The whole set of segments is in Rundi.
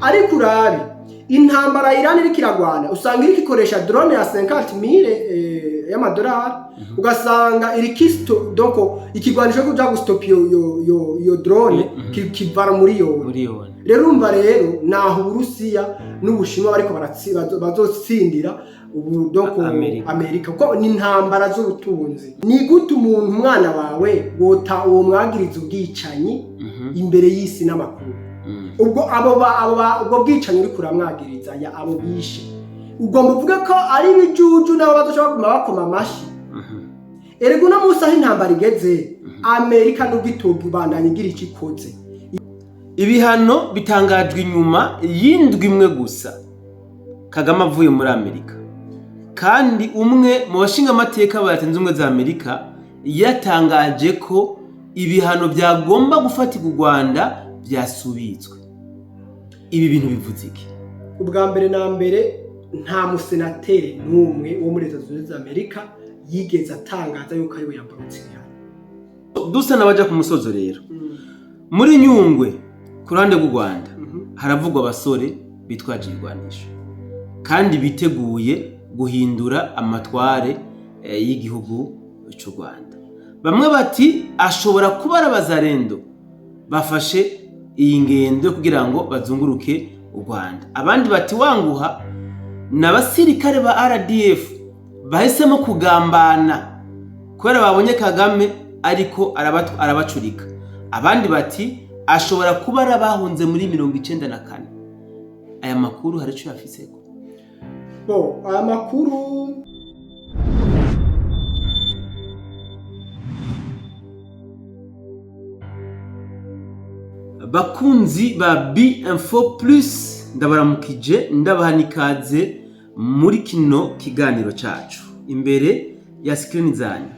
Ariko urabe intambara Iran iriko iragwana, usanga iriko ikoresha drone ya 50 mille y'amadolari, ugasanga iriko donc ikigwanisho kuja gustopa iyo drone kivara miliyoni. Miliyoni. Rero urumva rero naho Uburusiya n'Ubushinwa bariko bazotsindira ubu donc Amerika. Amerika, kuko ni intambara z'ubutunzi. Ni gute umuntu, umwana wawe, wota uwo mwagiriza ubwicanyi imbere y'isi n'amakuru? Ubwo abo ubwo bwicanyi uriko uramwagiriza ya abo bishe, ugomba uvuge ko ari ibijuju nabo bazoshobora kuguma bakoma amashi? Erega uno munsi aho intambara igeze, Amerika nubwo itobandanya igira icyo ikoze. Ibihano bitangajwe inyuma y'indwi imwe gusa Kagame avuye muri Amerika, kandi umwe mu bashingamateka ba Leta Zunze Ubumwe za Amerika yatangaje ko ibihano byagomba gufatirwa u Rwanda byasubitswe. Ibi bintu bivuze iki? Ubwa mbere na mbere, nta musenateri n'umwe wo muri Leta Zunze Ubumwe za Amerika yigeze atangaza yuko ariwe yaborotse ibihano. Dusa n'abaja ku musozo rero, muri Nyungwe ku ruhande rw'u Rwanda haravugwa abasore bitwaje ibigwanisho kandi biteguye guhindura amatware y'igihugu cy'u Rwanda. Bamwe bati ashobora kuba ari abazarendo bafashe iyi ngendo kugira ngo bazunguruke u Rwanda, abandi bati wanguha ni abasirikare ba RDF bahisemo kugambana kubera babonye Kagame ariko arabacurika, abandi bati ashobora kuba ari abahunze muri 94. Aya makuru hari icyo yafiseko? Bo, aya makuru Bakunzi ba B-Info Plus, ndabaramukije, ndabaha n'ikaze muri kino kiganiro cacu. Imbere ya screen zanyu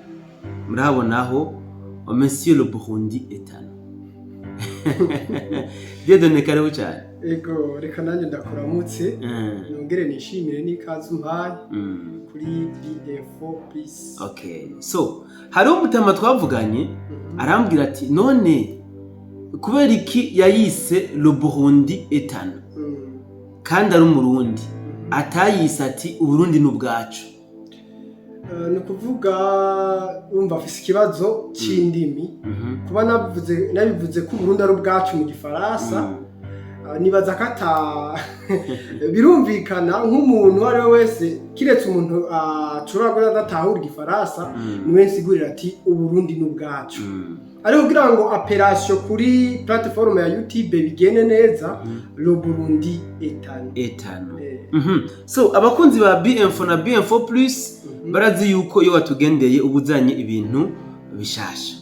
murahabonaho Monsieur le Burundi etano Dieudonné, karibu cyane. Ego, reka nanjye ndakuramutse, nongere nishimire n'ikaze umpaye kuri B-Info Plus. Okay, so hariho umutama twavuganye, arambwira ati none kubera iki yayise le Burundi etano kandi ari umurundi, atayise ati Uburundi ni ubwacu? Ni ukuvuga wumva afise ikibazo c'indimi. Kuba navuze, nabivuze ko Uburundi ari ubwacu mu gifaransa, nibaza ko ata birumvikana nk'umuntu uwo ari we wese, kiretse umuntu ashobora kuba adatahura igifaransa, niwe nsigurira ati Uburundi ni ubwacu. Ariko kugira ngo operation kuri plateforme ya YouTube bigende neza, le Burundi etano. Etano. So abakunzi ba BM4 na BM4 Plus barazi yuko iyo watugendeye uba uzanye ibintu bishasha.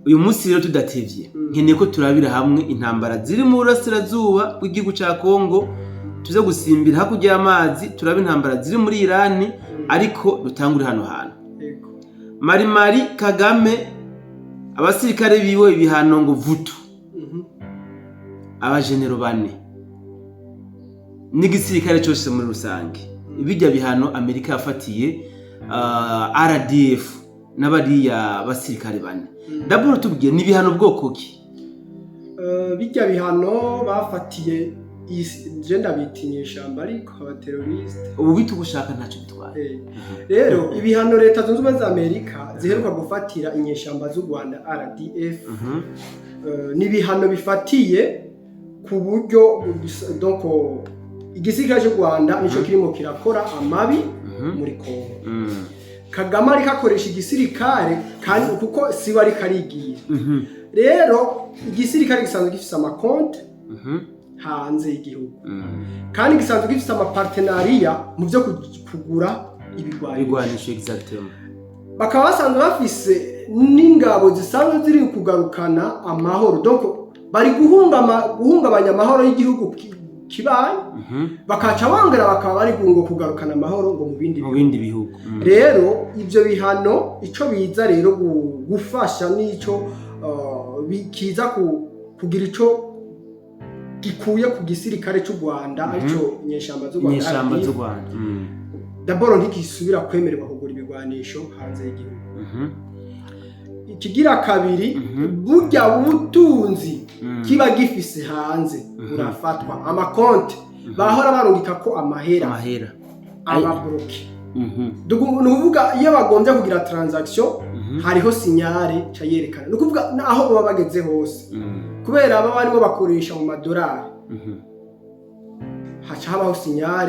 Uyu munsi rero tudatevye, nkeneye ko turabira hamwe intambara ziri mu burasirazuba bw'igihugu ca Kongo, tuze gusimbira hakurya y'amazi turabe intambara ziri muri Irani, ariko dutangure hano hantu. Marimari Kagame, abasirikare biwe ibihano ngo vutu, abajenero bane n'igisirikare cyose muri rusange. Bijya bihano Amerika yafatiye RDF n'abariya basirikare bane, d'abord tubwiye ni ibihano bwoko ki? Bijya bihano bafatiye je ndabita inyeshamba, ariko abateroriste. Ubu bita ugushaka ntacyo bitwaye. Rero ibihano Leta Zunze Ubumwe za Amerika ziheruka gufatira inyeshamba z'u Rwanda RDF, ni ibihano bifatiye ku buryo donc igisirikare cy'u Rwanda nico kirimo kirakora amabi muri Kongo. Kagame ariko akoresha igisirikare, kandi kuko siwe ariko arigira. Rero igisirikare gisanzwe gifise amakonte hanze y'igihugu, kandi gisanzwe gifise amapartenariat mu byo kugura ibigwanisho. Ibigwanisho, exactement. Bakaba basanzwe bafise n'ingabo zisanzwe ziri kugarukana amahoro, donc bari guhungabanya amahoro y'igihugu kibaye, bakaca bongera bakaba bari ngo kugarukana amahoro ngo mu bindi mu bihugu. Bindi bihugu. Rero ibyo bihano ico biza rero gufasha n'ico kiza kugira ico gikuye ku gisirikare cy'u Rwanda, arico inyeshamba z'u Rwanda, inyeshamba RDF. z'u Rwanda. D'abord ntigisubira kwemererwa kugura ibigwanisho hanze y'igihugu. Ikigira kabiri, burya butunzi kiba gifise hanze burafatwa, amakonti bahora barungika ko amahera Amahera aba bloqué. Ni ukuvuga iyo bagombye kugira transaction, hariho signal ca yerekana, ni ukuvuga aho baba bageze hose, kubera baba barimo bakoresha mu madolari, haca habaho signal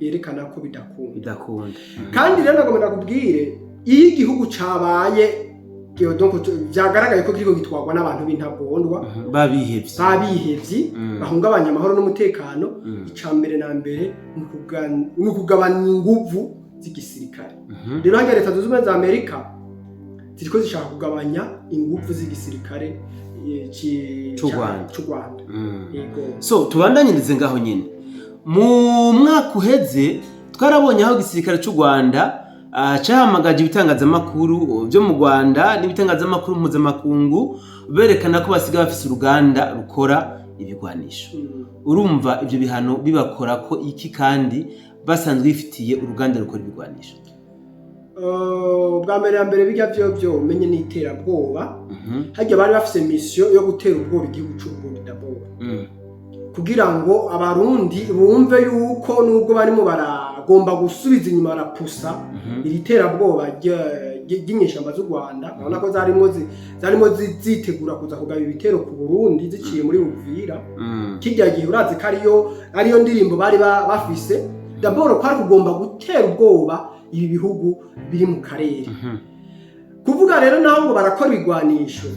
yerekana ko bidakunda. Bidakunda. Kandi rero nagomba ndakubwire, iyo igihugu cabaye, donc vyagaragaye ko kiriko gitwarwa n'abantu b'intagondwa, Babihevye. Babihevyi, bahungabanya amahoro n'umutekano, ica mbere na mbere ni ukugabanya inguvu z'igisirikare. Rero harya Leta Zunze Ubumwe za Amerika ziriko zishaka kugabanya inguvu z'igisirikare C'u Rwanda. C'u Rwanda. Yego. So tubandanyirize ngaho nyine. Mu mwaka uheze twarabonye aho igisirikare cy'u Rwanda cahamagaje ibitangazamakuru byo mu Rwanda n'ibitangazamakuru mpuzamakungu, berekana ko basigaye bafise uruganda rukora ibigwanisho. Urumva ivyo bihano bibakora ko iki, kandi basanzwe bifitiye uruganda rukora ibigwanisho? Bwa mbere na mbere, bijya byo umenye n'iterabwoba. Harya bari bafise mission yo gutera ubwoba igihugu c'u Burundi d'abord, kugira ngo Abarundi bumve yuko nubwo barimo baragomba gusubiza inyuma, barapusa iri terabwoba ry'inyeshamba z'u Rwanda. Urabona ko zarimo zitegura kuza kugaba ibitero ku Burundi ziciye muri Uvira. Kirya gihe urazi ko ariyo ndirimbo bari bafise d'abord, kwari kugomba gutera ubwoba ibi bihugu biri mu karere. Kuvuga rero naho ngo barakora ibigwanisho,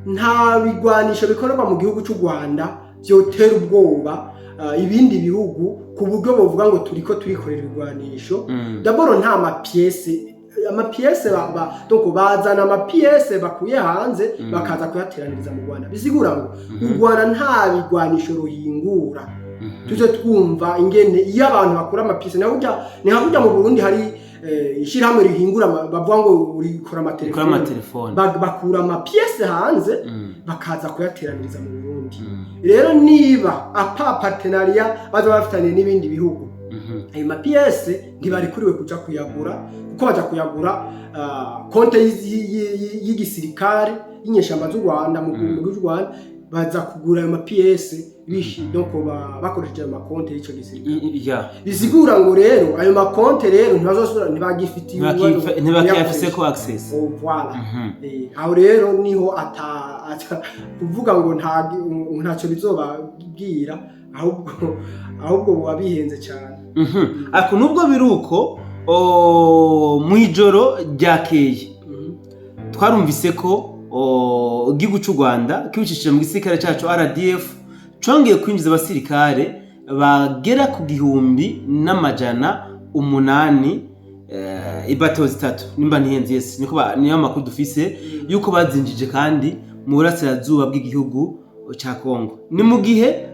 nta bigwanisho bikorerwa mu gihugu cy'u Rwanda byotera ubwoba ibindi bihugu ku buryo bovuga ngo turiko turikorera ibigwanisho. D'abord nta ma pièces, ama pièces donc bazana ama pièces bakuye hanze, bakaza kuyateraniriza mu Rwanda. Bisigura ngo u Rwanda nta bigwanisho ruhingura. Tuje twumva ingene iyo abantu bakura ama pièces, naho burya ni nka burya mu Burundi hari ishirahamwe rihingura bavuga ngo rikora Rikora amatelefone. Amatelefone. Bakura ama pièces hanze, bakaza kuyateraniriza mu Burundi. Rero niba apa partenariat baza bafitaniye n'ibindi bihugu, ayo ma pièces ntibarikuriwe kuja kuyagura, kuko baja kuyagura compte y'igisirikare y'inyeshamba z'u Rwanda mu gihugu cy'u Rwanda. Baza kugura ayo ma pièces bishi, donc bakoresheje ayo makonte y'ico gisirikare. Bisigura ngo rero ayo makonte rero ntibazosubira, ntibagifitiye Ntibakiyafise ko access. Oh, voilà. Aho rero niho ata kuvuga ngo ntacyo bizobabwira, ahubwo buba bihenze cyane. Ariko nubwo biri uko, mw'ijoro ryakeye twarumvise ko igihugu cy'u Rwanda kibicishije mu gisirikare cyacu RDF congeye kwinjiza abasirikare bagera ku 1800, ibato zitatu nimba ntihenze. Yes, niko niyo makuru dufise yuko bazinjije, kandi mu burasirazuba bw'igihugu ca Kongo. Ni mu gihe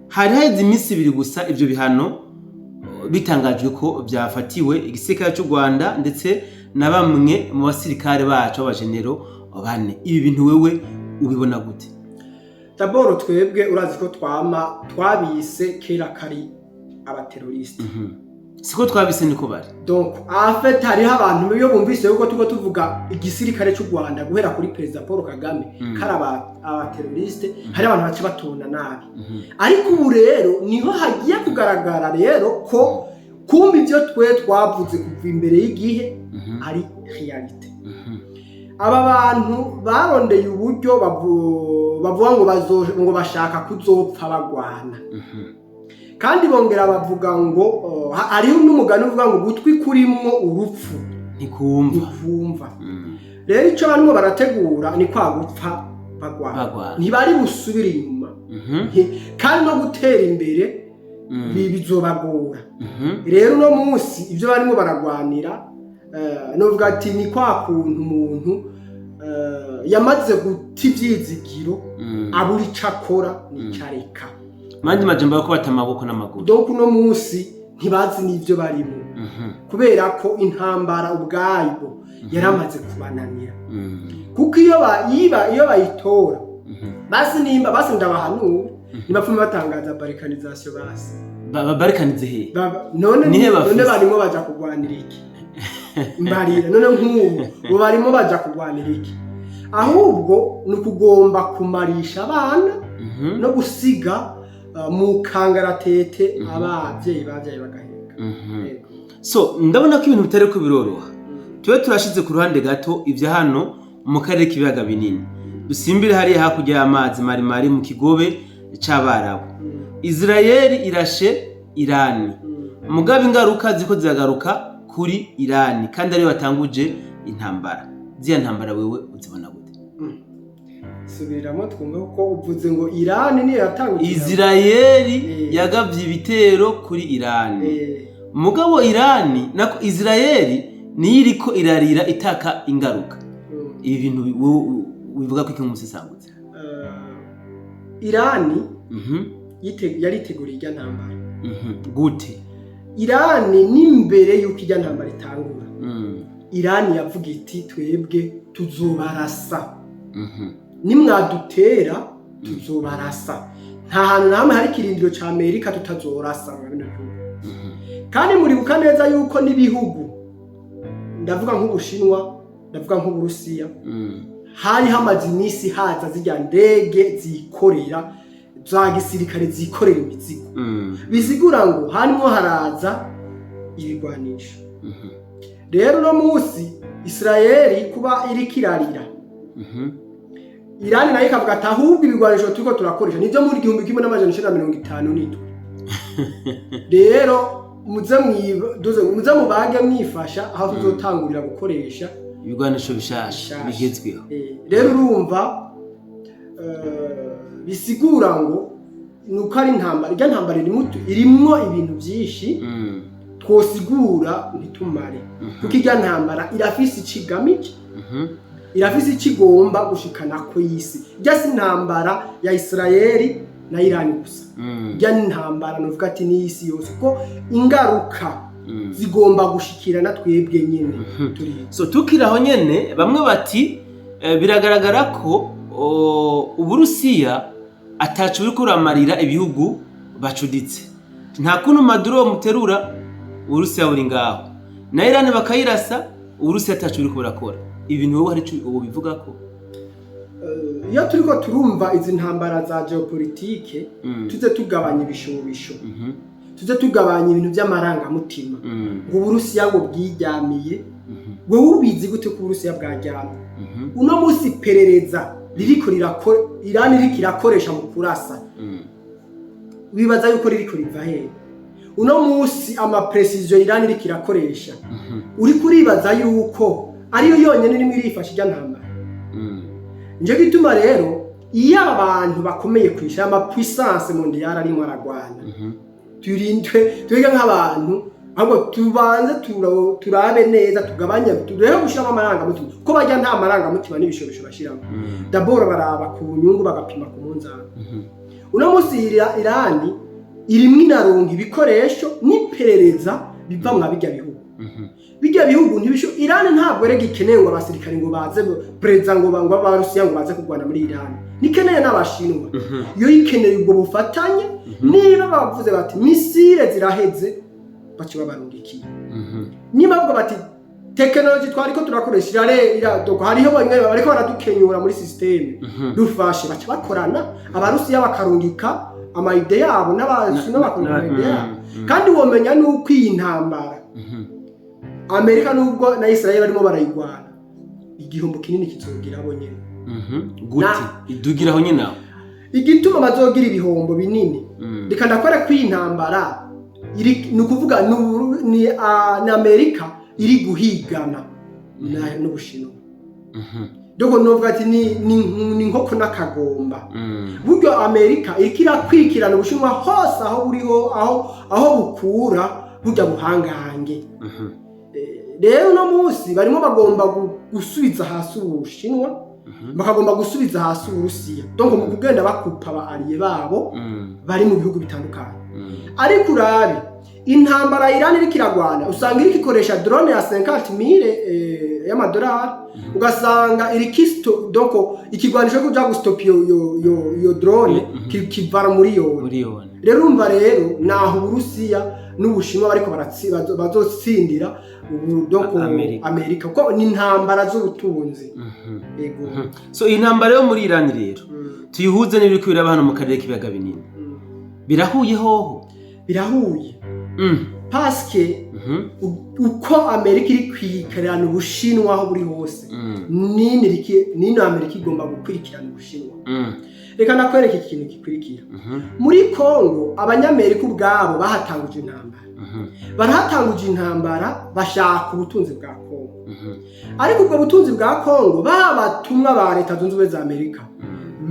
hari haheze iminsi 2 gusa ivyo bihano bitangajwe ko byafatiwe igisirikare cy'u Rwanda ndetse na bamwe mu basirikare bacu b'abajenero bane. Ibi bintu wewe ubibona gute? D'abord twebwe urazi ko twama twabise kera kari aba terroristes. Siko twabise, niko bari. Donc en fait hariho abantu iyo bumvise yuko tuko tuvuga igisirikare cy'u Rwanda guhera kuri Perezida Paul Kagame kari aba terroristes, hari abantu baca batona nabi. Ariko ubu rero niho hagiye kugaragara rero ko kumva ibyo twe twavuze kuva imbere y'igihe ari réalité. Aba bantu barondeye uburyo bavuga ngo bashaka kuzopfa bagwana, kandi bongera bavuga ngo hariho n'umugani uvuga ngo ugutwi kurimwo urupfu ntikumva. Ntikumva. Rero icyo barimo barategura ni kwa gupfa bagwana. Bagwana. Ntibari busubire inyuma. Kandi no gutera imbere bizobagora. Rero uno munsi ibyo barimo baragwanira, novuga ati ni kwa kuntu umuntu yamaze guta ivyizigiro, abura ico akora n'ico areka. Mandi majambo yo kubata amaboko n'amaguru. Donc uno munsi ntibazi n'ivyo barimo, kubera ko intambara ubwayo yaramaze kubananira, kuko iyo bayitora, basi nimba basi ndabahanura, ntibapfume batangaza balkanisation basi. Babarikanize he? None Nihe bafise? None barimo baja kurwanira iki? Mbarira, none nk'ubu bo barimo baja kurwanira iki? Ahubwo ni ukugomba kumarisha abana no gusiga mu kangaratete abavyeyi bavyaye bagaheka. Yego. So ndabona ko ibintu bitari ko biroroha. Tube turashize ku ruhande gato ibya hano mu karere k'ibiyaga binini, dusimbire hariya hakurya y'amazi maremare mu kigobe c'Abarabu. Israel irashe Irani, mugabo ingaruka ziko ziragaruka kuri Irani kandi ariyo batanguje intambara. Ziriya ntambara wewe uzibona gute? Subiriramo twumve, kuko uvuze ngo Irani niyo yatanguje. Israel yagavye ibitero kuri Irani, mugabo Irani nako Israel niyo iriko irarira itaka ingaruka. Ibi bintu wewe wivuga ko iki nk'umusesangutse? Irani yariteguriye irya ntambara. Gute? Irani n'imbere y'uko irya ntambara itangura, Irani yavuga iti: "Twebwe tuzobarasa, nimwadutera tuzobarasa, nta hantu na hamwe hari ikirindiro ca Amerika tutazorasa mwa bino bihugu." Kandi muribuka neza yuko n'ibihugu, ndavuga nk'Ubushinwa, ndavuga nk'Uburusiya, hari hamaze iminsi haza zirya ndege zikorera za gisirikare, zikorera imizigo. Bisigura ngo harimwo haraza ibigwanisho. Rero uno munsi Israeli kuba iriko irarira, Irani nayo ikavuga ati: "Ahubwo ibigwanisho turiko turakoresha nivyo muri 1957, rero muze muze mubage mwifasha aho tuzotangurira gukoresha ibigwanisho bishasha bishasha." Bigezweho. Rero urumva, bisigura ngo nuko ari intambara, irya ntambara irimwo ibintu byinshi twosigura ntitumare, kuko irya ntambara irafise ikigamije, irafise icyo igomba gushikana ku isi. Irya si intambara ya Israeli na Irani gusa, irya ni intambara nuvuga ati ni isi yose, kuko ingaruka zigomba gushikira na twebwe nyine turi. So tukiri aho nyene, bamwe bati biragaragara ko Uburusiya ataco buriko buramarira ibihugu bacuditse. Nta kuntu Maduro muterura, Uburusiya buri ngaho, na Irani bakayirasa, Uburusiya ataco buriko burakora. Ibintu wowe hari ico wobivugako? Iyo turiko turumva izi ntambara za géopolitique, tuze tugabanya ibishobisho, tuze tugabanya ibintu by'amarangamutima, ngo Uburusiya ngo bwiryamiye. Wewe ubizi gute ko Uburusiya bwaryamye? Uno munsi iperereza ririko rirakora, Irani iriko irakoresha mu kurasa, wibaza yuko ririko riva hehe? Uno munsi ama précision Irani iriko irakoresha, uriko uribaza yuko ariyo yonyene irimo irifasha irya ntambara? Nico gituma rero iyo aba bantu bakomeye kw'isi, ama puissance mondiale arimwo aragwana, turindwe twebwe nk'abantu, ahubwo tubanze turabe neza, tugabanye, turebe gushiramo amarangamutima, ko barya nta marangamutima n'ibishobisho bashiramo. D'abord baraba ku nyungu, bagapima ku munzani. Uno munsi Irani irimwo inaronka ibikoresho n'iperereza biva mwa bijya bihugu. Bijya bihugu ntibisho. Irani ntabwo erega ikeneye ngo abasirikare ngo baze, perezida ngo ngo abarusiya ngo baze kurwana muri Irani, nikeneye n'Abashinwa. Iyo ikeneye ubwo bufatanye, niba bavuze bati missile ziraheze, baca babarungikiye. Niba bavuga bati technologie twariko turakoresha irare iradoko, hariho bamwe bariko baradukenyura muri système, dufashe, baca bakorana, Abarusiya bakarungika ama idées yabo n'Abashinwa bakarungika ama idées yabo. Kandi womenya nuko iyi ntambara, Amerika nubwo na Israel barimo barayigwana, igihombo kinini kizogira abo nyene. Gute? Idugiraho nyine aho. Igituma bazogira ibihombo binini, reka ndakora ko iyi ntambara iri, ni ukuvuga ni Amerika iri guhigana n'Ubushinwa. Dogo novuga ati ni nkoko n'akagomba. Buryo Amerika iriko irakwikirana Ubushinwa hose aho buriho, aho bukura burya buhangange. Rero uno munsi barimo bagomba gusubiza hasi Ubushinwa, bakagomba gusubiza hasi Uburusiya, donc mu kugenda bakupa aba alliés babo bari mu bihugu bitandukanye. Ariko urabe Intambara Iran iriko iragwana, usanga iriko ikoresha drone ya 50 mille y'amadolari, ugasanga iriko donc ikigwanisho kuja gustopa iyo drone kivara miliyoni. Miliyoni. Rero urumva rero naho Uburusiya n'Ubushinwa bariko bazotsindira ubu donc Amerika. Amerika, kuko ni intambara z'ubutunzi. Yego. So iyi ntambara yo muri Iran rero, tuyihuze n'ibiri biraba hano mu karere k'ibiyaga binini, birahuye hoho? Birahuye, parce que uko Amerika iri kwikarana Ubushinwa aho buri hose, nino Amerika igomba gukurikirana Ubushinwa. Reka nakwereka ikintu gikurikira. Muri Kongo, Abanyamerika ubwabo bahatanguje intambara. Barahatanguje intambara, bashaka ubutunzi bwa Kongo. Ariko ubwo butunzi bwa Kongo, ba batumwa ba Leta Zunze Ubumwe za Amerika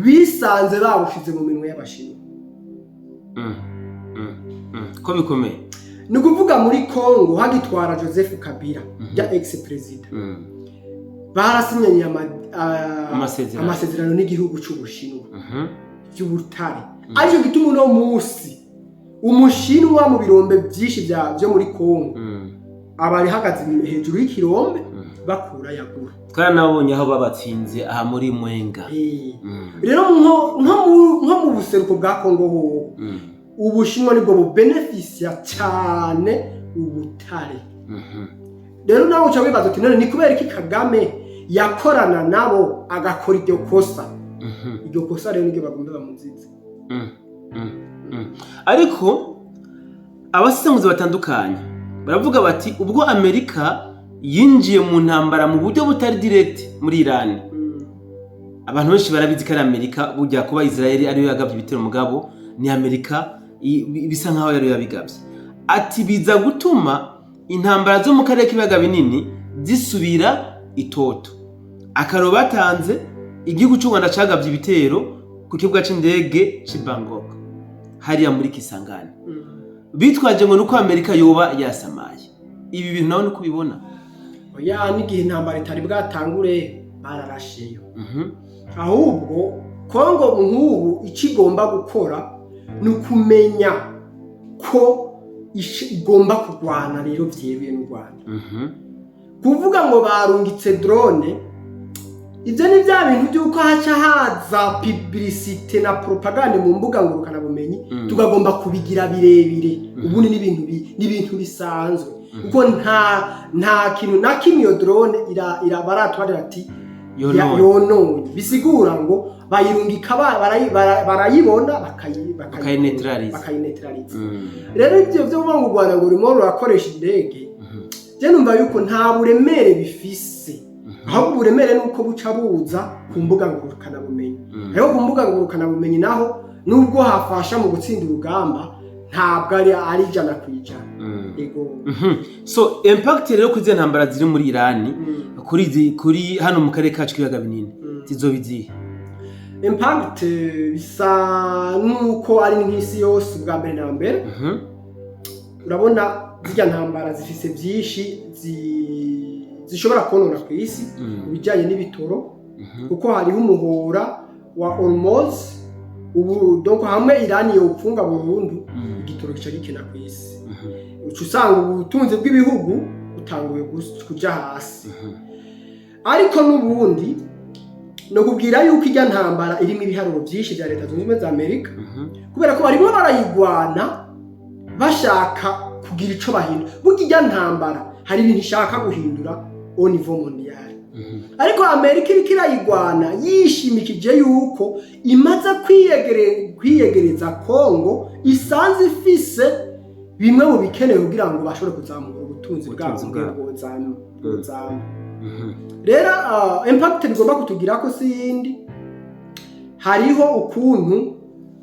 bisanze babushize mu minwe y'Abashinwa. Ko bikomeye. Ni ukuvuga muri Kongo hagitwara Joseph Kabila ya ex perezida, barasinyanye Amasezerano. amasezerano n'igihugu c'Ubushinwa by'ubutare. Aricyo gituma uno munsi Umushinwa mu birombe byinshi byo muri Kongo aba ahagaze hejuru y'ikirombe, bakura yagura. Twaranabonye aho babatsinze aha muri Mwenga. Rero nko mu buseruko bwa Kongo hoho, Ubushinwa nibwo bubenefisiya cyane ubutare. Rero nawe uca wibaza uti: "None ni kubera iki Kagame yakorana nabo agakora iryo kosa?" Iryo kosa rero niryo bagomba bamuzize. Ariko abasesenguzi batandukanye baravuga bati ubwo Amerika yinjiye mu ntambara mu buryo butari direct muri Iran, abantu benshi barabizi ko ari Amerika. Burya kuba Israel ariyo yagabye ibitero, mugabo ni Amerika bisa nkaho yari yabigabye. Ati biza gutuma intambara zo mu karere k'ibiyaga binini zisubira itoto. Akaro batanze, igihugu cy'u Rwanda cagabye ibitero ku kibuga c'indege c'i Bangkok hariya muri Kisangani, bitwaje ngo nuko Amerika yoba yasamaye. Ibi bintu nawe niko ubibona? Oya, n'igihe intambara itari bwatangure bararasheyo. Ahubwo Kongo nk'ubu icyo igomba gukora ni ukumenya ko igomba kurwana rero byeruye n'u Rwanda. Kuvuga ngo barungitse drone, ibyo ni bya bintu by'uko haca haza publicité na propagande mu mbuga ngurukanabumenyi, tukagomba kubigira birebire. Ubundi ni ibintu bisanzwe, kuko nta kintu na kimwe iyo drone ira baratwarira ati Yononye. Yononye. Bisigura ngo bayirungika barayibona Bakayinetraliza. Bakayinetraliza. Rero ibyo byo kuvuga ngo u Rwanda ngo rurimo rurakoresha indege, je numva yuko nta buremere bifise. Ahubwo uburemere ni uko buca buza ku mbuga ngurukanabumenyi. Rero ku mbuga ngurukanabumenyi naho, nubwo hafasha mu gutsinda urugamba, ntabwo ari 100%. Ego. So impact rero kuri izi ntambara ziri muri Irani, kuri hano mu karere kacu k'ibiyaga binini, zizoba izihe? Impact bisa nuko ari nk'isi yose ubwa mbere na mbere. Urabona zirya ntambara zifise byinshi zishobora konona ku isi mu bijyanye n'ibitoro, kuko hariho umuhora wa Hormuz ubu. Donc hamwe Irani yopfunga burundu, igitoro gica gikena ku isi. Uca usanga ubutunzi bw'ibihugu butanguye kuja hasi. Ariko n'ubundi no kubwira yuko ijya ntambara irimo ibiharuro byinshi bya Leta Zunze Ubumwe za Amerika, kubera ko barimo barayigwana bashaka kugira ico bahindura. Burya ijya ntambara hari ibintu ishaka guhindura au niveau mondial, ariko Amerika iriko irayigwana yishimikije yuko imaze kwiyegereza Kongo, isanze ifise bimwe mu bikenewe kugira ngo bashobore kuzamura ubutunzi bwabo. Ubutunzi bwabo. Bwozama. Rero impact bigomba kutugira ko si yindi. Hariho ukuntu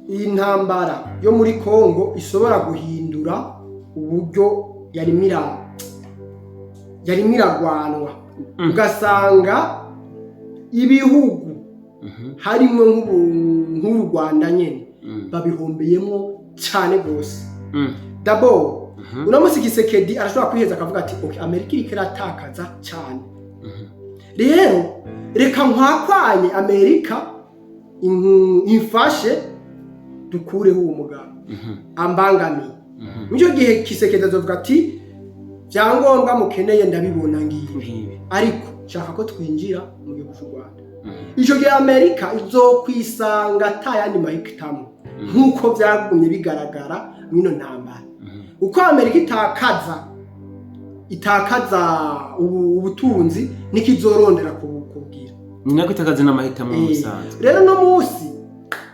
iyi ntambara yo muri Kongo ishobora guhindura uburyo yarimo iragwanwa, ugasanga ibihugu harimo nk'u Rwanda nyene babihombeyemo cyane rwose. D'abord, uno munsi Tshisekedi arashobora kwiheza akavuga ati: "Okay, Amerika iriko iratakaza cyane, rero reka nkwakwanye Amerika imfashe dukureho uwo mugabo ambangamiye." Nicyo gihe Tshisekedi azovuga ati: "Byangombwa mukeneye ndabibona ngibi, Ngibi. ariko nshaka ko twinjira mu gihugu cy'u Rwanda." Icyo gihe Amerika izokwisanga ata yandi mahitamo, nk'uko byagumye bigaragara mw'ino ntambara. Uko Amerika itakaza ubutunzi, niko izorondera kubwira. Ni nako itakaza n'amahitamo mu bisanzwe. Rero no munsi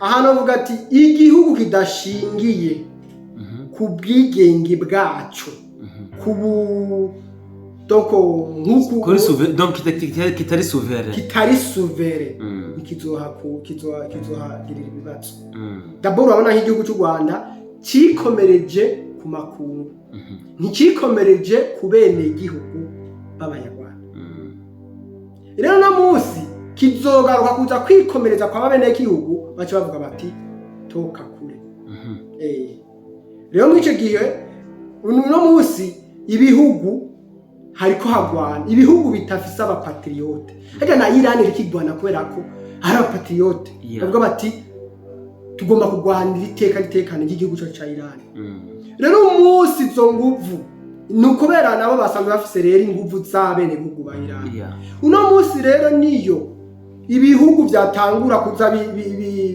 ahantu bavuga ati igihugu kidashingiye ku bwigenge bwaco, ku bu donc nk'uku Kuri donc kitari souverain. Kitari souverain, kizohagirira ibibazo. D'abord urabona nk'igihugu cy'u Rwanda cikomereje ku makungu, nticikomereje ku bene igihugu b'Abanyarwanda. Rero no munsi kizogaruka kuza kwikomereza kwa bene gihugu, baca bavuga bati: "Toka kure." Rero muri icyo gihe uno munsi ibihugu hariko hagwana ibihugu bitafise aba patriotes. Harya na Iran iriko igwana kubera ko hari aba patriotes bavuga bati: "Tugomba kurwanira iteka ritekane ry'igihugu cyacu ca Iran." Rero umunsi izo nguvu ni ukubera nabo basanzwe bafise rero inguvu z'abenegihugu ba Iran. Uno munsi rero niyo ibihugu vyatangura kuza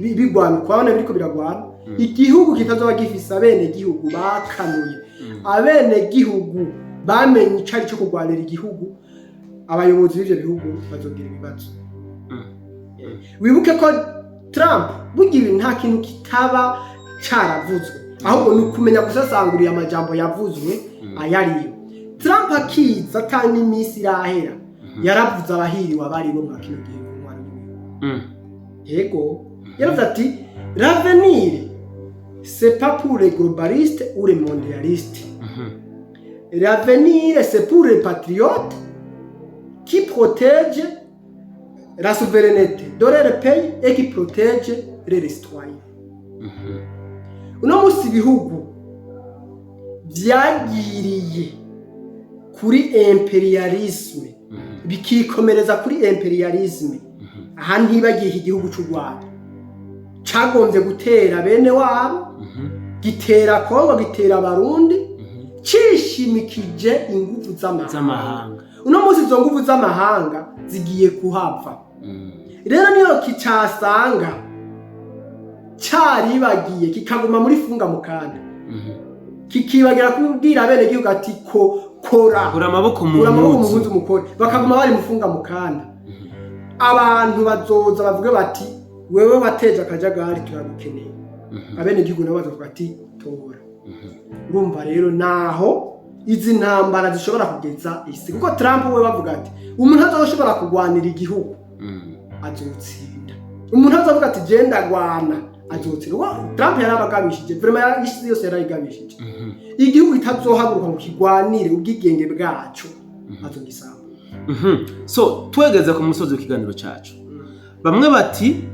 bigwana ukabona biriko biragwana, igihugu kitazoba gifise abenegihugu bakanuye, abenegihugu bamenye icari co kurwanira igihugu, abayobozi b'ivyo bihugu bazogira ibibazo. Wibuke ko Trump burya ibi nta kintu kitaba caravuzwe, ahubwo ni ukumenya gusasangurira amajambo yavuzwe ayariyo. Trump akiza ata n'iminsi irahera, yaravuze abahiriwe abari bo mwa kino gihe ku ntwaro y'ibihugu. Yego, yaravuze ati: "L'avenir, c'est pas pour les globalistes ou les mondialistes. L'avenir, c'est pour les patriotes qui protègent la souveraineté de leur pays et qui protègent les citoyens." Uno munsi ibihugu vyagiriye kuri impérialisme, bikikomereza kuri impérialisme. Aha ntibagiye iki gihugu c'u Rwanda cagombye gutera bene wabo, gitera Kongo, gitera Abarundi, cishimikije inguvu z'amahanga. Z'amahanga. Uno munsi izo nguvu z'amahanga zigiye kuhava. Rero niyo kicasanga caribagiye, kikaguma muri funga mukanda, kikibagira kubwira abenegihugu ati ko kora, kura amaboko mu kura amaboko mu mpuzu. Mpuzu mukore, bakaguma bari mufunga mukanda, abantu bazoza bavuge bati: "Wewe wateje akajagari, turagukeneye." Abenegihugu nabo bazovuga ati: "Tora." Urumva rero naho izi ntambara zishobora kugeza isi, kuko Trump we bavuga ati umuntu azoshobora kurwanira igihugu azotsinda, umuntu azovuga ati: "Genda gwana", azotsinda. Kuko Trump yarabagabishije vraiment, isi yose yarayigabishije: igihugu kitazohaguruka ngo kigwanire ubwigenge bwaco, azogisamba. So twegeze ku musozi w'ikiganiro cacu, bamwe bati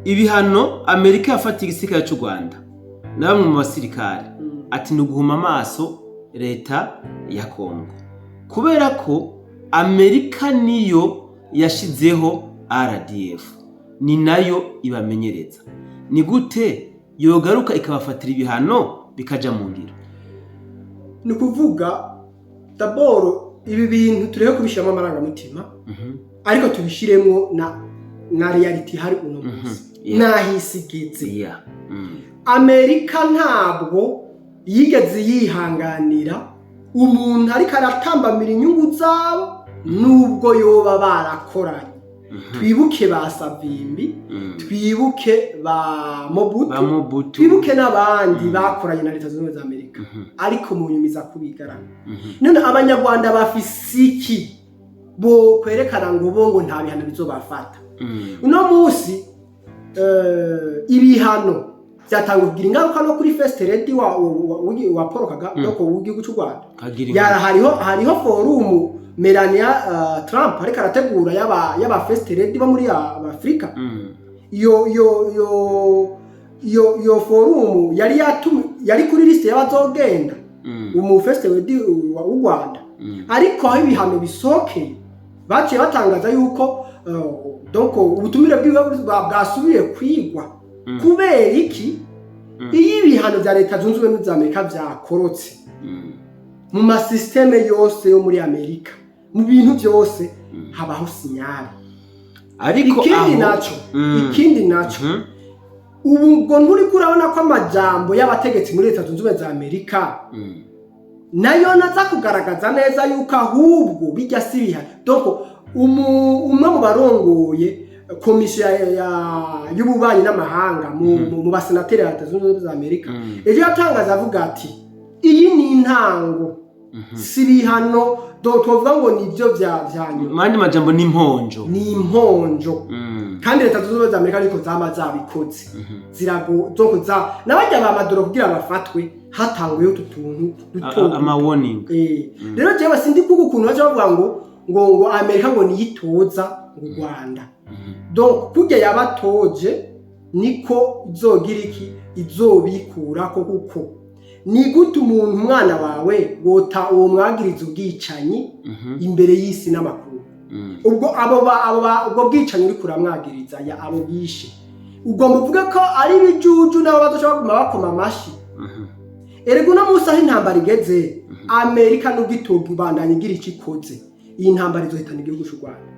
ibihano Amerika yafatiye igisirikare cy'u Rwanda na bamwe mu basirikare, ati ni uguhuma amaso leta ya Kongo, kubera ko Amerika niyo yashizeho RDF, ni nayo ibamenyereza. Ni gute yogaruka ikabafatira ibihano bikaja mu ngiro? Ni ukuvuga d'abord ibi bintu tureke kubishyiramo amarangamutima, ariko tubishyiremo na réalité hari uno munsi, n'aho isi igeze. Amerika ntabwo yigeze yihanganira umuntu ariko aratambamira inyungu zabo, nubwo yoba barakoranye. Twibuke ba Savimbi, twibuke ba Mobutu, ba Mobutu, twibuke n'abandi bakoranye na Leta Zunze Ubumwe za Amerika, ariko mu nyuma iza kubigarana. None Abanyarwanda bafise iki bo kwerekana ngo bo ngo nta bihano bizobafata? Uno munsi ibihano byatangiye kugira ingaruka no kuri First Lady wa Paul Kagame, no w'igihugu cy'u Rwanda. Kagira Yara hariho forum Melania Trump ariko arategura y'aba First Lady bo muri Afrika. Iyo forum yari yatumi, yari kuri liste y'abazogenda, umu First Lady w'u Rwanda. Ariko aho ibihano bisohokeye, baciye batangaza yuko donc ubutumire bwiwe bwasubiye kwigwa. Kubera iki? Iyo ibihano vya Leta Zunze Ubumwe za Amerika vyakorotse mu ma systèmes yose yo muri Amerika, mu bintu byose habaho signal. Ariko Ikindi aho naco, ikindi naco, ubu ubwo nturiko urabona ko amajambo y'abategetsi muri Leta Zunze Ubumwe za Amerika nayo naza kugaragaza neza yuko ahubwo bijya si ibihano. Donc umwe mu barongoye komisiyo y'ububanyi n'amahanga mu basenateri ba Leta Zunze Ubumwe za Amerika ejo yatangaza avuga ati: "Iyi ni intango, si ibihano." Donc twovuga ngo nibyo vya nyuma. Mu yandi majambo, ni imponjo. Ni imponjo. Kandi Leta Zunze Ubumwe za Amerika ariko zama zabikoze, zirago donc za n'abajya ba Maduro kugira bafatwe hatanguye utu tuntu duto. Ama warning. Rero jewe sindi kuko ukuntu baca bavuga ngo Amerika ngo niyitoza ngo u Rwanda. Donc kurya yabatoje niko izogira iki, izobikurako, kuko ni gute umuntu, umwana wawe, wota uwo mwagiriza ubwicanyi imbere y'isi n'amakuru? Ubwo abo ba ubwo bwicanyi uriko uramwagiriza ya abo bishe, ugomba uvuge ko ari ibijuju nabo bazoshobora kuguma bakoma amashi? Erega uno munsi aho intambara igeze, Amerika nubwo itobandanya igira icyo ikoze, iyi ntambara izohitana igihugu cy'u Rwanda,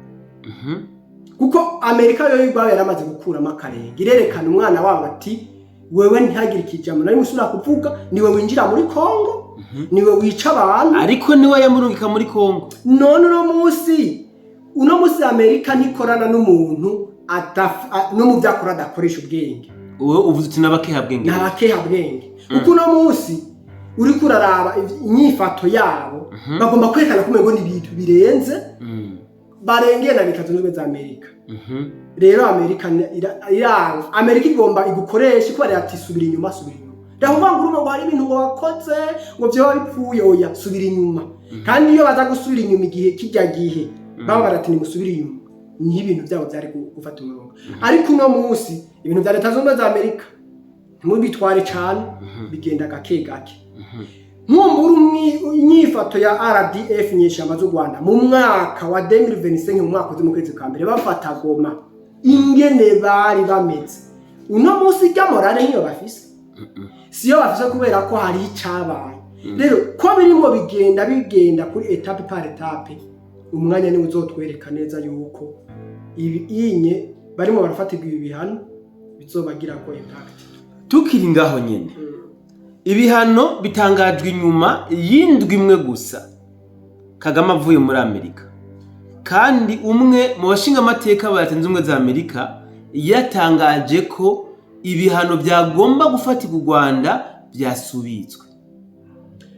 kuko Amerika yo ubwayo yaramaze gukuramo akarenge, irerekana umwana wabo ati: "Wewe ntihagire ikijambo nari musubira kuvuga, niwe winjira muri Kongo, niwe wica abantu." Ariko niwe yamurungika muri Kongo. None uno munsi Amerika ntikorana n'umuntu no mu byo akora adakoresha ubwenge. Wowe uvuze uti n'abakehabwenge. Ni abakehabwenge, kuko uno munsi uriko uraraba inyifato yabo, bagomba kwerekana ko umengo ni ibintu birenze, barengeye na Leta Zunze Ubumwe za Amerika. Rero Amerika iranga, Amerika igomba igukoresha kubera ati: "Subira inyuma, subira inyuma." Ndakuvuga ngo urumva ngo hari ibintu ngo wakoze ngo vyoba bipfuye, oya, subira inyuma. Kandi iyo baza gusubira inyuma igihe kijya gihe baba barati: "Nimusubire inyuma," niho ibintu byabo byari gufata umurongo. Ariko uno munsi ibintu bya Leta Zunze Ubumwe za Amerika ntimubitware cane, bigenda gake gake. Nkumbura inyifato ya RDF, inyeshyamba z'u Rwanda, mu mwaka wa 2025, mu mwaka uzi mu kwezi kwa mbere bafata Goma, ingene bari bameze, uno munsi irya morale niyo bafise, siyo bafise, kubera ko hari icabaye. Rero ko birimo bigenda bigenda kuri étape par étape, umwanya niwo uzotwereka neza yuko ibi inye barimo barafatirwa ibi bihano bizobagira ko impact. Tukiri ngaho nyene, ibihano bitangajwe inyuma y'indwi imwe gusa Kagame avuye muri Amerika, kandi umwe mu bashingamateka ba Leta Zunze Ubumwe za Amerika yatangaje ko ibihano byagomba gufatirwa u Rwanda byasubitswe.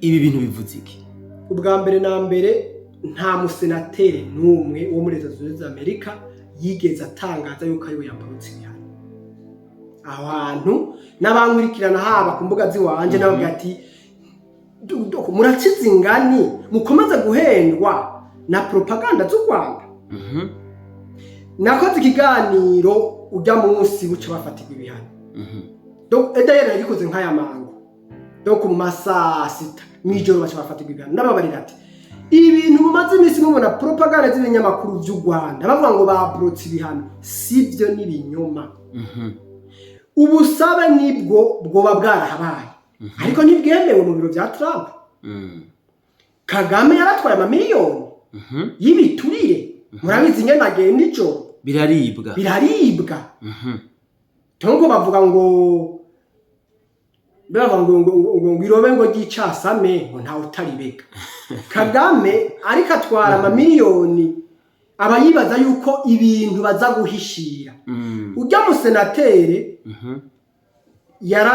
Ibi bintu bivuze iki? Ubwa mbere na mbere, nta musenateri n'umwe wo muri Leta Zunze Ubumwe za Amerika yigeze atangaza yuko ariwe yaborotse ibihano. Aho hantu n'abankurikirana haba ku mbuga z'iwanje n'abavuga ati: "Muracize ingani, mukomeze guhendwa na propaganda z'u Rwanda." Nakoze ikiganiro ujya munsi buca bafatirwa ibihano. Donc d'ailleurs yagikoze nk'aya mango, donc mu masaa 6 mw'ijoro baca bafatirwa ibihano. Ndababarira ati: "Ibi bintu mumaze iminsi mubona propaganda z'ibinyamakuru vy'u Rwanda bavuga ngo baborotse ibihano, sivyo, n'ibinyoma." Ubusabe nibwo bwoba bwarahabaye, ariko ntibwemewe mu biro vya Trump. Kagame yaratwaye amamiliyoni y'ibiturire, murabizi ingene agenda ijoro. Biraribwa. Biraribwa. Tongo bavuga ngo bavuga ngo irobe ngo ry'icasame ngo ntawe utaribega. Kagame ariko atwara amamiliyoni, aba yibaza yuko ibintu baza guhishira. Ujya musenatere yara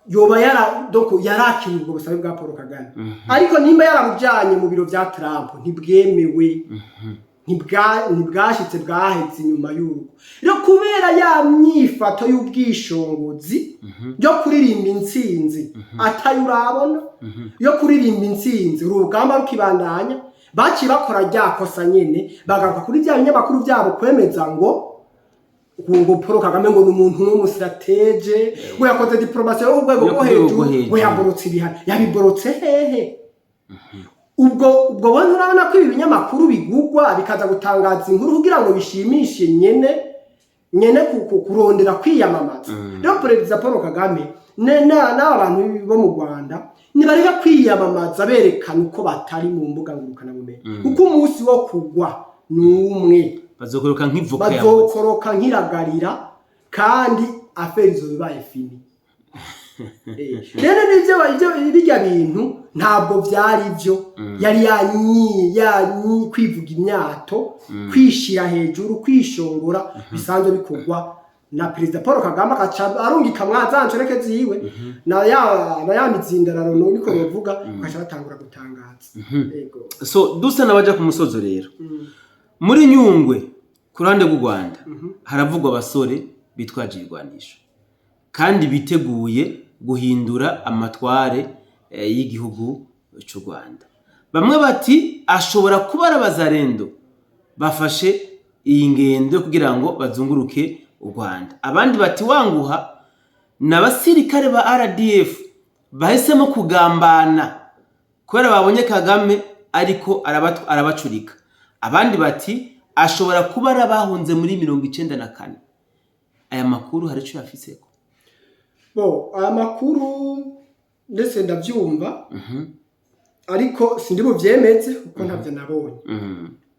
yoba yara donc yarakiriye ubwo busabe bwa Paul Kagame, ariko nimba yarabujanye mu biro vya Trump, ntibwemewe, ntibwashitse, bwahetse inyuma y'urugo. Rero kubera ya myifato y'ubwishongozi yo kuririmba intsinzi atayo urabona, yo kuririmba intsinzi urugamba rukibandanya, baciye bakora rya kosa nyene, bagaruka kuri bya binyamakuru byabo kwemeza ngo Paul Kagame ngo ni umuntu w'umu stratège, ngo yakoze diplomatie yo ku rwego Yo rwo ku rwego hejuru, rwo hejuru. Ngo yaborotse ibihano. Yabiborotse hehe? Ubwo bona urabona ko ibi binyamakuru bigugwa bikaza gutangaza inkuru kugira ngo bishimishe nyene kurondera kwiyamamaza. Rero Perezida Paul Kagame N'aba bantu bo mu Rwanda nibareka kwiyamamaza berekana uko batari mu mbuga ngurukanabumenyi, kuko umunsi wo kugwa ni umwe. Bazokoroka nk'ivoka yaboze. Bazokoroka nk'iragarira, kandi affaire izo bibaye fini. Rero nivyo, ivyo bijya bintu ntabwo vyari byo, yari yanyi kwivuga imyato, kwishira hejuru, kwishongora bisanzwe bikorwa na Perezida Paul Kagame, agaca arungika mwa ncoreke ziwe na ya mizindararo, niko bavuga, bagaca batangura gutangaza. Yego. So dusa n'abaja ku musozo rero, muri Nyungwe ku ruhande rw'u Rwanda haravugwa abasore bitwaje ibigwanisho kandi biteguye guhindura amatware y'igihugu cy'u Rwanda. Bamwe bati ashobora kuba ari abazarendo bafashe iyi ngendo kugira ngo bazunguruke u Rwanda, abandi bati wanguha ni abasirikare ba RDF bahisemo kugambana kubera babonye Kagame ariko arabacurika, abandi bati ashobora kuba ari abahunze muri 94. Aya makuru hari icyo yafiseko? Bo, aya makuru ndetse ndabyumva, ariko sindi buvyemeze kuko ntabyo nabonye.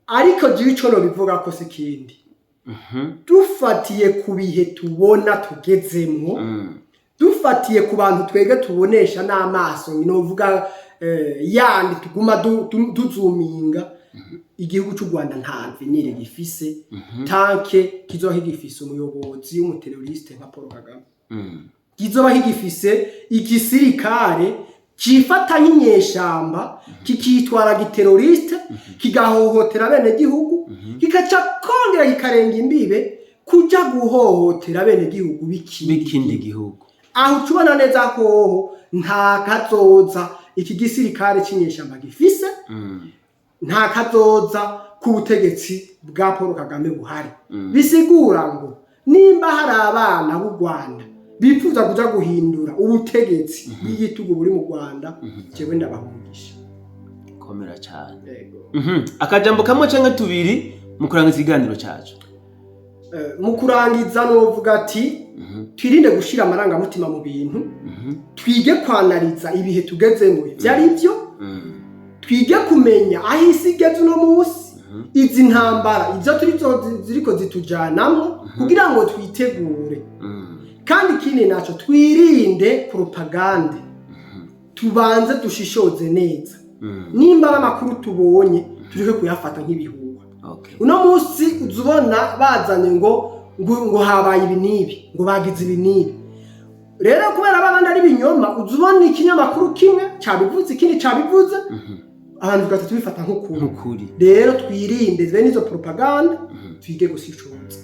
Ariko jewe ico nobivuga ko si ikindi, dufatiye ku bihe tubona tugezemwo, dufatiye ku bantu twege tubonesha n'amaso, novuga yandi tuguma tuzuminga, igihugu cy'u Rwanda nta avenir gifise tant que kizoba kigifise umuyobozi w'umuteroriste nka Paul Kagame, kizoba kigifise igisirikare cifata nk'inyeshamba, kikitwara giteroriste, kigahohotera bene gihugu, kikaca kongera kikarenga imbibe kuja guhohotera bene gihugu b'ikindi b'ikindi gihugu. Aho ucubona neza hoho nta kazoza iki gisirikare c'inyeshamba gifise, nta kazoza k'ubutegetsi bwa Paul Kagame buhari. Bisigura ngo nimba hari abana b'u Rwanda bifuza kuja guhindura ubutegetsi bw'igitugu buri mu Rwanda, jewe ndabahungisha. Komera cyane. Yego. Akajambo kamwe canke tubiri mu kurangiza ikiganiro cacu. Mu kurangiza novuga ati twirinde gushira amarangamutima mu bintu, twige kwanariza ibihe tugezemo ivyo ari byo, twige kumenya aho isi igeze uno munsi, izi ntambara izo turizo ziriko zitujanamwo, kugira ngo twitegure. Kandi ikindi naco, twirinde propagande, tubanze dushishoze neza. Nimba ari amakuru tubonye, tureke kuyafata nk'ibihuha. Uno munsi uza ubona bazanye ngo habaye ibi n'ibi, ngo bagize ibi n'ibi. Rero kubera babandi ari ibinyoma, uza ubona ikinyamakuru kimwe cabivuze, ikindi cabivuze, abantu tugahita tubifata nk'ukuri. Nk'ukuri. Rero twirinde bene izo propaganda, twige gushishoza.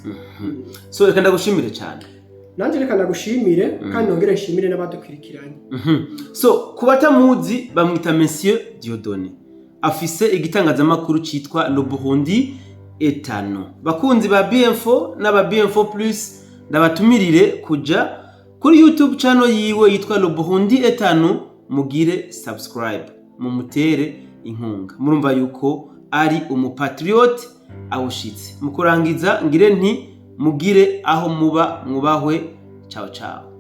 So reka ndagushimire cyane. Nanjye reka ndagushimire, kandi nongere nshimire n'abadukurikiranye. So ku batamuzi, bamwita Monsieur Dieudonné, afise igitangazamakuru citwa Le Burundi Etano. Bakunzi ba BM4 n'aba BM4 Plus, ndabatumirire kuja kuri YouTube channel yiwe yitwa Le Burundi Etano, mugire subscribe, mumutere inkunga. Murumva yuko ari umupatriote awushitse. Mu kurangiza ngire nti mugire aho muba mwubahwe. Ciao ciao.